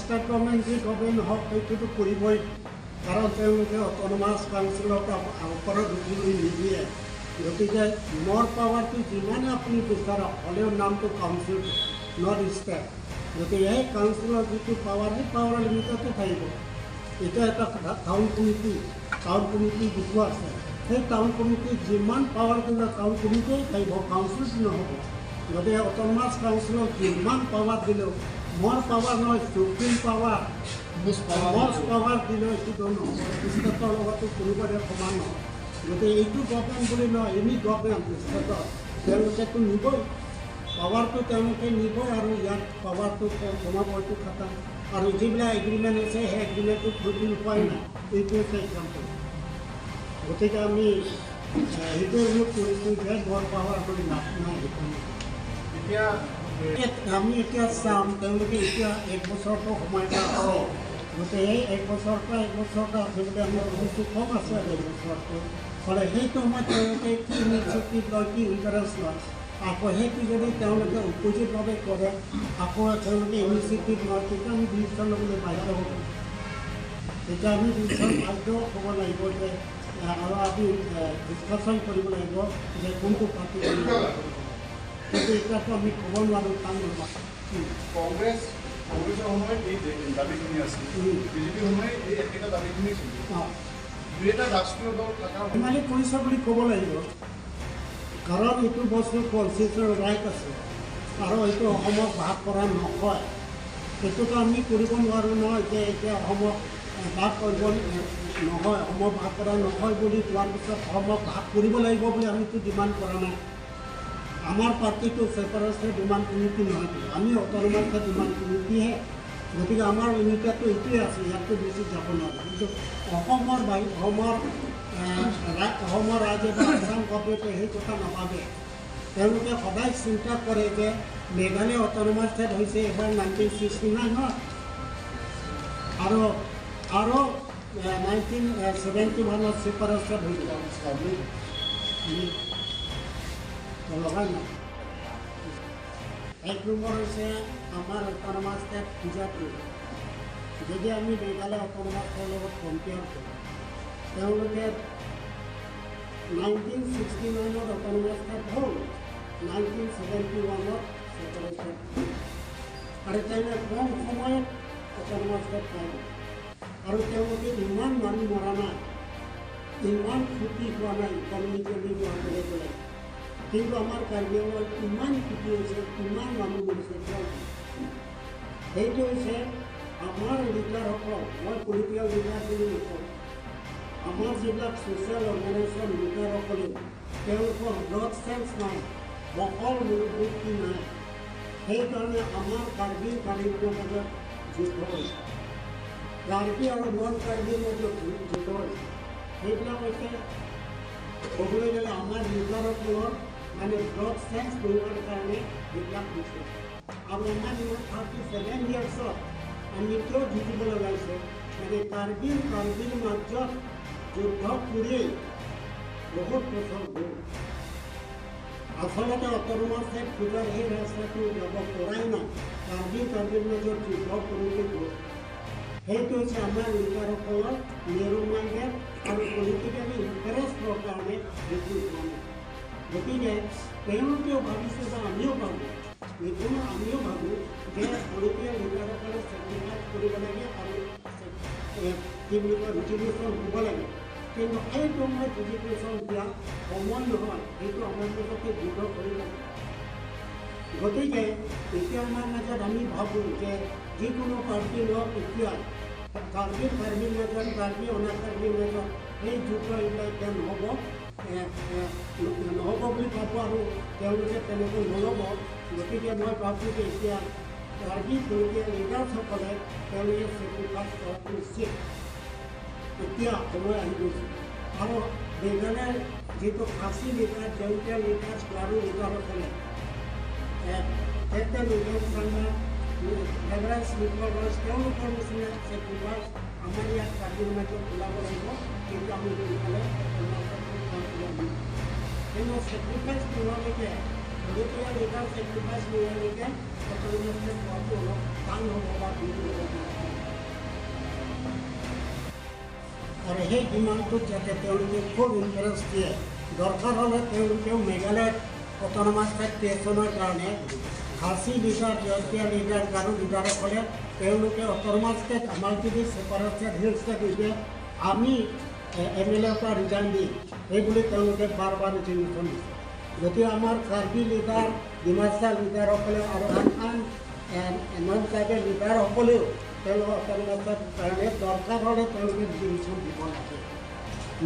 State government, যি government হওক, সেইটোতো কৰিবই। কাৰণ তেওঁলোকে অট'নমাছ কাউন্সিলৰ ওপৰত উঠিবলৈ নিদিয়ে। গতিকে মোৰ পাৱাৰটো যিমানে আপুনি বিচাৰক, হ'লেও নামটো কাউন্সিল, not state. গতিকে সেই কাউন্সিলৰ যিটো পাৱাৰ, সেই পাৱাৰৰ লিমিটতে থাকিব। এতিয়া এটা কথা, টাউন কমিটি যিটো আছে, সেই টাউন কমিটিক যিমান পাৱাৰ দিলে টাউন কমিটিয়ে থাকিব, কাউন্সিলটো নহ'ব। গতিকে অট'নমাছ কাউন্সিলক যিমান পাৱাৰ দিলেও, মোৰ পাৱাৰ নহয়, সুপ্ৰিম পাৱাৰ, মষ্ট পাৱাৰ দিলেও এইটো নহ'ব। ষ্টেটৰ লগতো কোনোবাৰে সমান নহয়। গতিকে এইটো গভৰ্ণমেণ্ট বুলি নহয়, এনি গভৰ্ণমেণ্ট ষ্টেটৰ, তেওঁলোকেতো নিবই পাৱাৰটো, তেওঁলোকে নিবই আৰু ইয়াত পাৱাৰটো কমাব, এইটো খাটাং। আৰু যিবিলাক এগ্ৰিমেণ্ট হৈছে, সেই এগ্ৰিমেণ্টটো ফুলফিল হোৱাই নাই। এইটো হৈছে এক্সাম্পল। গতিকে আমি সেইটোৱে ৰোধ কৰিছোঁ যে মৰ পাৱাৰ বুলি লাভ নাই সেইকাৰণে। এতিয়া আমি এতিয়া চাম, তেওঁলোকে এতিয়া এক বছৰটো সময় এটা আছে। গতিকে এই এক বছৰৰ পৰা এক বছৰটা আছে বুলি আমি ভাবিছোঁ, কম আছে আৰু এক বছৰটো হ'লে। সেইটো সময়ত তেওঁলোকে কি ইনিচিয়েটিভ লয়, কি ইণ্টাৰেষ্ট লয়, আকৌ সেইটো যদি তেওঁলোকে অপজিটভাৱে কৰে, আকৌ তেওঁলোকে ইনিচিয়েটিভ লয়, তেতিয়া আমি ডিচিশ্যন ল'বলৈ বাধ্য হ'ব। তেতিয়া আমি ডিচিশ্যন বাধ্য হ'ব লাগিব যে আৰু আমি ডিছকাশ্যন কৰিব লাগিব যে কোনটো পাৰ্টি কৰিব। কিন্তু এতিয়াতো আমি ক'ব নোৱাৰোঁ, টান ৰ'বা। কংগ্ৰেছৰ সময়ত এই দাবীখিনি আছিল, বিজেপিৰ সময়ত এই একেটা দাবীখিনি চলি দুই এটা ৰাষ্ট্ৰীয় দল থকা ধেমালি কৰিছে বুলি ক'ব লাগিব। কাৰণ এইটো বস্তু কনষ্টিটিউচনেল ৰাইট আছে আৰু এইটো অসমক ভাগ কৰা নহয়। সেইটোতো আমি কৰিব নোৱাৰোঁ নহয় যে এতিয়া অসমক ভাগ কৰিব নহয়, অসমক ভাগ কৰা নহয় বুলি কোৱাৰ পিছত অসমক ভাগ কৰিব লাগিব বুলি আমিতো ডিমাণ্ড কৰা নাই। আমাৰ পাৰ্টিটো ছেপাৰেশ্যন ডিমাণ্ড কমিটি নহয়, আমি অট'নমাছ ডিমাণ্ড কমিটিহে। গতিকে আমাৰ লিমিটেডটো এইটোৱে আছে, ইয়াতকৈ বেছি যাব নোৱাৰোঁ। কিন্তু অসমৰ বাহিৰ অসমৰ অসমৰ ৰাইজে বা আছাম গভৰ্ণমেণ্টে সেই কথা নাভাবে। তেওঁলোকে সদায় চিন্তা কৰে যে মেঘালয় অট'নমাছ ষ্টেট হৈছে এবাৰ 1969ত আৰু আৰু 1971ত ছেপাৰেশ্যন হৈছে। লগাই নাই। এক নম্বৰ হৈছে আমাৰ অট'নমাছ ষ্টেট খোজাটো যদি আমি মেঘালয় অট'নমাছ ষ্টেটৰ লগত কম্পেয়াৰ কৰোঁ, তেওঁলোকে 1969ত অট'নমাছ ষ্টেট হ'ল, 1971ত ছেপাৰেশ্যন আৰু তেওঁলোকে কম সময়ত অট'নমাছ ষ্টেট পাই গ'ল। আৰু তেওঁলোকে ইমান মানুহ মৰা নাই, ইমান ক্ষতি হোৱা নাই ইকনমিকেলি বেলেগ বেলেগ। কিন্তু আমাৰ কাৰ্বি আংলঙত ইমান ক্ষতি হৈছে, ইমান মানুহ মৰিছে, কিয়? সেইটো হৈছে আমাৰ লিডাৰসকল, মই পলিটিকেল লিডাৰ বুলি নকওঁ, আমাৰ যিবিলাক ছ'চিয়েল অৰ্গেনাইজেশ্যন লিডাৰসকলেও তেওঁলোকৰ ব্ৰড চেন্স নাই, বহল মনোবৃত্তি নাই। সেইকাৰণে আমাৰ কাৰ্বি কাৰ্বিৰ মাজত যুদ্ধ হৈছে, কাৰ্বি আৰু নন কাৰ্বিৰ মাজত যুদ্ধ হৈছে। সেইবিলাক হৈছে ক'বলৈ গ'লে আমাৰ লিডাৰসকলৰ মানে ব্ৰড চেন্স নোহোৱাৰ কাৰণে সেইবিলাক হৈছে। আৰু আমাৰ ইমান 37 ইয়াৰ্ছত আমি কিয় যুঁজিব লগাইছে? মানে কাৰ্বি কাৰ্বিৰ মাজত যুদ্ধ কৰি বহুত বছৰ গ'ল। আচলতে অট'নমাছ ষ্টেট খোজাৰ সেই ৰাস্তাটো যাব পৰাই নাই, কাৰ্বি কাৰ্বিৰ মাজত যুদ্ধ কৰোঁতে গ'ল। সেইটো হৈছে আমাৰ লিডাৰসকলৰ নেৰো মাইণ্ডেড আৰু পলিটিকেলি ইণ্টাৰেষ্টৰ কাৰণে সেইটো হোৱা নাই। গতিকে তেওঁলোকেও ভাবিছে বা আমিও ভাবোঁ, এইটো আমিও ভাবোঁ যে পলিটিকেল লিডাৰসকলে চেক্ৰিফাইচ কৰিব লাগে আৰু কি বুলি কয়, ৰিজলিউশ্যন হ'ব লাগে। কিন্তু সেই সময়ত ৰিজলিউশ্যন দিয়া সময় নহয়, সেইটো আমাৰ মাজতে যুদ্ধ কৰি লাগে। গতিকে এতিয়া আমাৰ মাজত আমি ভাবোঁ যে যিকোনো পাৰ্টি লওক, এতিয়া কাৰ্বি কাৰ্বিৰ মাজত, কাৰ্বি অনা কাৰ্বিৰ মাজত সেই যুদ্ধ এইবিলাক এতিয়া নহ'ব নহ'ব বুলি ভাবোঁ আৰু তেওঁলোকে তেনেকৈ নল'ব। গতিকে মই ভাবোঁ যে এতিয়া কাৰ্বি পলিটিকেল লিডাৰ্ছসকলে তেওঁলোকে চেক্ৰিফাইচ কৰাটো উচিত। এতিয়া সময় আহি গৈছে। আৰু মেঘালয়ৰ যিটো খাচী লিডাৰ, জয়ন্তীয়া লিডাৰ্ছ, গাৰো লিডাৰসকলে, captain William Sangma, reverend Nichol Roy, তেওঁলোকৰ নিচিনা চেক্ৰিফাইচ আমাৰ ইয়াত কাৰ্বিৰ মাজত ওলাব লাগিব। কিন্তু আমি সোনকালে কাম কৰিব। কিন্তু চেক্ৰিফাইচ নোহোৱালৈকে পলিটিকেল লিডাৰ চেক্ৰিফাইচ নোহোৱালৈকে অট'নমাছ ষ্টেট পোৱাটো অলপ টান হ'ব বা দূৰ হ'ব। আৰু সেই ডিমাণ্ডটোত যাতে তেওঁলোকে খুব ইণ্টাৰেষ্ট দিয়ে, দৰকাৰ হ'লে তেওঁলোকেও মেঘালয়ত অট'নমাছ ষ্টেট ক্ৰিয়েশ্যনৰ কাৰণে খাচী লিডাৰ, জয়ন্তীয়া লিডাৰ, গাৰো লিডাৰসকলে তেওঁলোকে অট'নমাছ ষ্টেট আমাক যদি ছেপাৰেট ষ্টেট, হিল ষ্টেট নিদিয়ে, আমি এম এল এৰ পৰা ৰিজাইন দিম, সেই বুলি তেওঁলোকে বাৰ বাৰ ৰিজিগনেশ্যন দিছে। গতিকে আমাৰ কাৰ্বি লিডাৰ, ডিমাচা লিডাৰসকলে আৰু আন আন নন ট্ৰাইবেল লিডাৰসকলেও তেওঁলোকৰ অট'নমাছৰ কাৰণে দৰকাৰ হ'লে তেওঁলোকে ৰিজিগনেশ্যন দিব লাগে।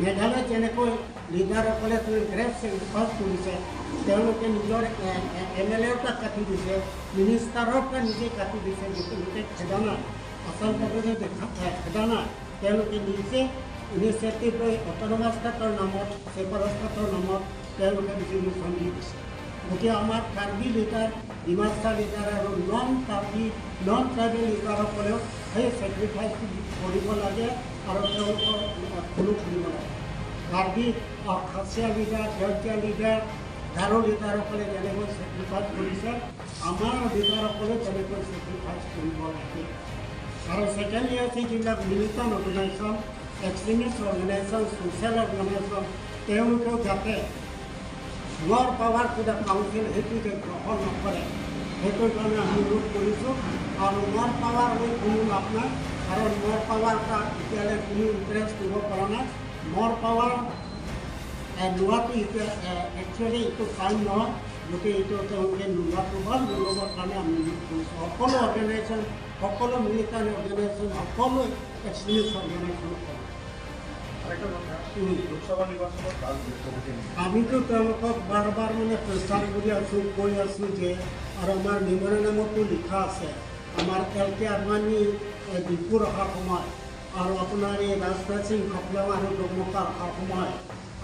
মেঘালয়ত যেনেকৈ লিডাৰসকলে তেওঁ গ্ৰেট চেক্ৰিফাইচ কৰিছে, তেওঁলোকে নিজৰ এম এল এৰ পৰা কাটি দিছে, মিনিষ্টাৰৰ পৰা নিজে কাটি দিছে, গোটেই খেদা নাই, আসাম প্ৰদেশে দেখা খেদা নাই, তেওঁলোকে নিজে ইনিচিয়েটিভ লৈ অট'নমাছ ষ্টেটৰ নামত, ছেপাৰেট ষ্টেটৰ নামত তেওঁলোকে ৰিজিগনেশ্যন দি দিছে। গতিকে আমাৰ কাৰ্বি লিডাৰ, ডিমাচা লিডাৰ আৰু নন কাৰ্বি, নন ট্ৰাইবেল লিডাৰসকলেও সেই চেক্ৰিফাইচটো কৰিব লাগে আৰু তেওঁলোকৰ ফ'ল' কৰিব লাগে। কাৰ্বি, খাচীয়া লিডাৰ, জয়ন্তীয়া লিডাৰ, গাৰো লিডাৰসকলে যেনেকৈ চেক্ৰিফাইচ কৰিছে, আমাৰ লিডাৰসকলে তেনেকৈ চেক্ৰিফাইচ কৰিব লাগে। আৰু ছেকেণ্ডলি আছে যিবিলাক militant organization, extremist organization, social organization, তেওঁলোকেও যাতে more power to the council সেইটো যে গ্ৰহণ নকৰে, সেইটোৰ কাৰণে আমি অনুৰোধ কৰিছোঁ। আৰু মৰ পাৱাৰ লৈ কোনো লাভ নাই, কাৰণ মৰ পাৱাৰ এতিয়ালৈ কোনো ইণ্টাৰেষ্ট দিব পৰা নাই। মৰ পাৱাৰ লোৱাটো এতিয়া একচুৱেলি এইটো টাইম নহয়। গতিকে এইটো তেওঁলোকে নোলোৱাটো ভাল। নল'বৰ কাৰণে আমি অনুৰোধ কৰিছোঁ সকলো অৰ্গেনাইজেশ্যন, সকলো মিলিটেণ্ট অৰ্গেনাইজেশ্যন, সকলো এক্সট্ৰিমিষ্ট অৰ্গেনাইজেশ্যন। আৰেকটা কথা, লোকসভা নিৰ্বাচনত ৰাজনীতি আমিতো তেওঁলোকক বাৰ বাৰ মানে প্ৰেছাৰ কৰি আছোঁ, কৈ আছোঁ যে আৰু আমাৰ মেমৰেণ্ডামতো লিখা আছে, আমাৰ এল কে আদৱানী ডিফুৰ অহাৰ সময়ত আৰু আপোনাৰ এই ৰাজনাথ সিং খাপলাং আৰু ডকমকা অহাৰ সময়ত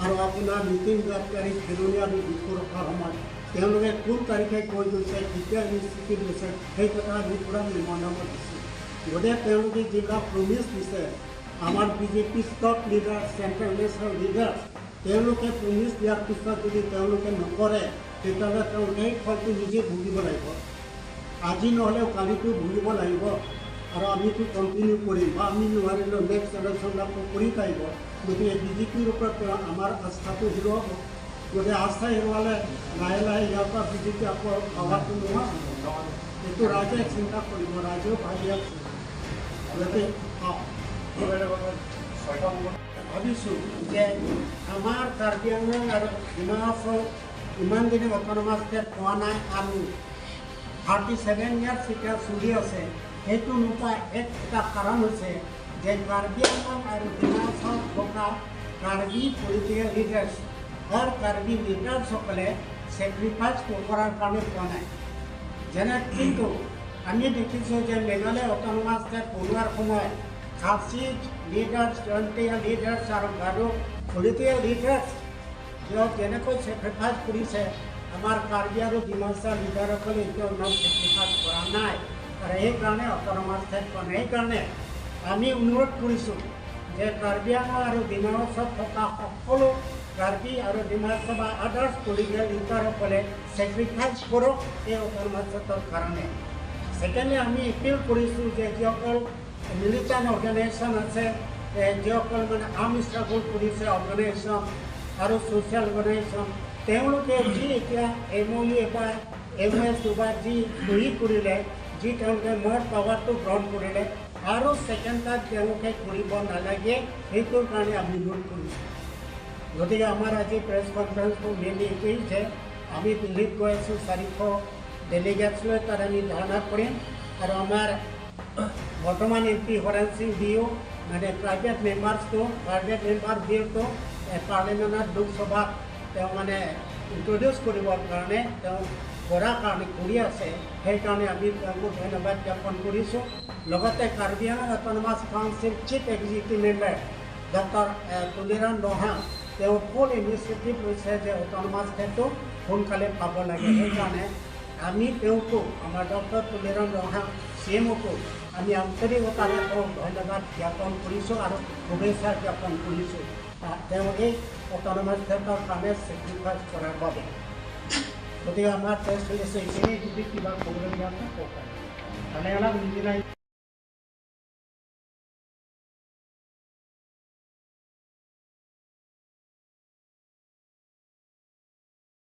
আৰু আপোনাৰ নীতিন গাডকাৰী খেৰণি আৰু ডিফুৰ অহাৰ সময়ত তেওঁলোকে কোন তাৰিখে কৈ গৈছে, কেতিয়া ইনিচিয়েটিভ লৈছে, সেই কথা আমি পূৰা মেমৰেণ্ডামত দিছোঁ। গতিকে তেওঁলোকে যিবিলাক প্ৰমিছ দিছে, আমাৰ BJP top leader, central, national leaders, তেওঁলোকে প্ৰমিছ দিয়াৰ পিছত যদি তেওঁলোকে নকৰে, তেতিয়াহ'লে তেওঁলোকে সেই ফলটো নিজে ভুগিব লাগিব। আজি নহ'লেও কালিতো ভুগিব লাগিব। আৰু আমিতো কণ্টিনিউ কৰিম বা আমি নোৱাৰিলেও নেক্সট জেনেৰেশ্যন আকৌ কৰি পাৰিব। গতিকে বিজেপিৰ ওপৰত তেওঁ আমাৰ আস্থাটো হেৰুৱাব। গতিকে আস্থা হেৰুৱালে লাহে লাহে ইয়াৰ পৰা বিজেপি আকৌ পাৱাৰটো নোহোৱা হ'ব। এইটো ৰাইজে চিন্তা কৰিব, ৰাইজেও ভাবি আছে। গতিকে অঁ আৰু এটা কথা, ছয়টা সমষ্টি ভাবিছোঁ যে আমাৰ কাৰ্বি আংলং আৰু ডিমা হাছাও ইমান দিনে অট'নমাছ ষ্টেট পোৱা নাই আৰু 37 ইয়াৰ্ছ এতিয়া চলি আছে। সেইটো নোপোৱা এক এটা কাৰণ হৈছে যে কাৰ্বি আংলং আৰু ডিমা হাছাওত থকা কাৰ্বি পলিটিকেল লিডাৰ্ছ আৰু কাৰ্বি লিডাৰ্ছসকলে চেক্ৰিফাইচ নকৰাৰ কাৰণে পোৱা নাই। যেনে কিন্তু আমি দেখিছোঁ যে মেঘালয় অট'নমাছ ষ্টেট বনোৱাৰ সময়ত খাচী লিডাৰ্ছ, জয়ন্তীয়া লিডাৰ্ছ আৰু গাৰো পলিটিকেল লিডাৰ্ছ যেনেকৈ চেক্ৰিফাইচ কৰিছে, আমাৰ কাৰ্বি আৰু ডিমাচা লিডাৰসকলে এতিয়াও ইমান চেক্ৰিফাইচ কৰা নাই আৰু সেইকাৰণে অট'নমাছ ষ্টেট পোৱা নাই। সেইকাৰণে আমি অনুৰোধ কৰিছোঁ যে কাৰ্বি আংলং আৰু ডিমা হাছাওত থকা সকলো কাৰ্বি আৰু ডিমাচা বা আদাৰ্ছ পলিটিকেল লিডাৰসকলে চেক্ৰিফাইচ কৰক এই অট'নমাছ ষ্টেটৰ কাৰণে। ছেকেণ্ডলি, আমি এপিল কৰিছোঁ যে যিসকল মিলিটেণ্ট অৰ্গেনাইজেশ্যন আছে, যিসকল মানে আৰ্ম ষ্ট্ৰাগল কৰিছে অৰ্গেনাইজেশ্যন আৰু ছ'চিয়েল অৰ্গেনাইজেশ্যন, তেওঁলোকে যি এতিয়া এম অ' ইউ বা এম এছ বা যি চহী কৰিলে, যি তেওঁলোকে মৰ পাৱাৰটো গ্ৰহণ কৰিলে, আৰু ছেকেণ্ড টাইম তেওঁলোকে কৰিব নালাগে, সেইটোৰ কাৰণে আমি অনুৰোধ কৰিছোঁ। গতিকে আমাৰ আজি প্ৰেছ কনফাৰেঞ্চটো মেইনলি এইটোৱেই যে আমি দিল্লীত গৈ আছোঁ 400 ডেলিগেটছ লৈ, তাত আমি ধৰ্ণা কৰিম। আৰু আমাৰ বৰ্তমান এম পি হৰেণ সিং বিও মানে প্ৰাইভেট মেম্বাৰ বিলটো পাৰ্লিমেণ্টত, লোকসভাত তেওঁ মানে ইণ্ট্ৰডিউচ কৰিবৰ কাৰণে তেওঁ কৰাৰ কাৰণে কৰি আছে। সেইকাৰণে আমি তেওঁকো ধন্যবাদ জ্ঞাপন কৰিছোঁ। লগতে Karbi Anglong autonomous council chief executive member doctor Tuliram Ronghang, তেওঁ ফুল ইনিচিয়েটিভ লৈছে যে অট'নমাছ ষ্টেটটো সোনকালে পাব লাগে। সেইকাৰণে আমি তেওঁকো, আমাৰ ডক্টৰ তুলিৰাম ৰংহাং চি এমকো আমি আন্তৰিকতাৰে তেওঁক ধন্যবাদ জ্ঞাপন কৰিছোঁ আৰু শুভেচ্ছা জ্ঞাপন কৰিছোঁ, তেওঁ এই অট'নমাছ ষ্টেটৰ কাৰণে চেক্ৰিফাইচ কৰাৰ বাবে। গতিকে আমাৰ টেষ্ট চলি আছে। এইখিনি যদি কিবা ক'বলগীয়া আছে ক'ব পাৰে।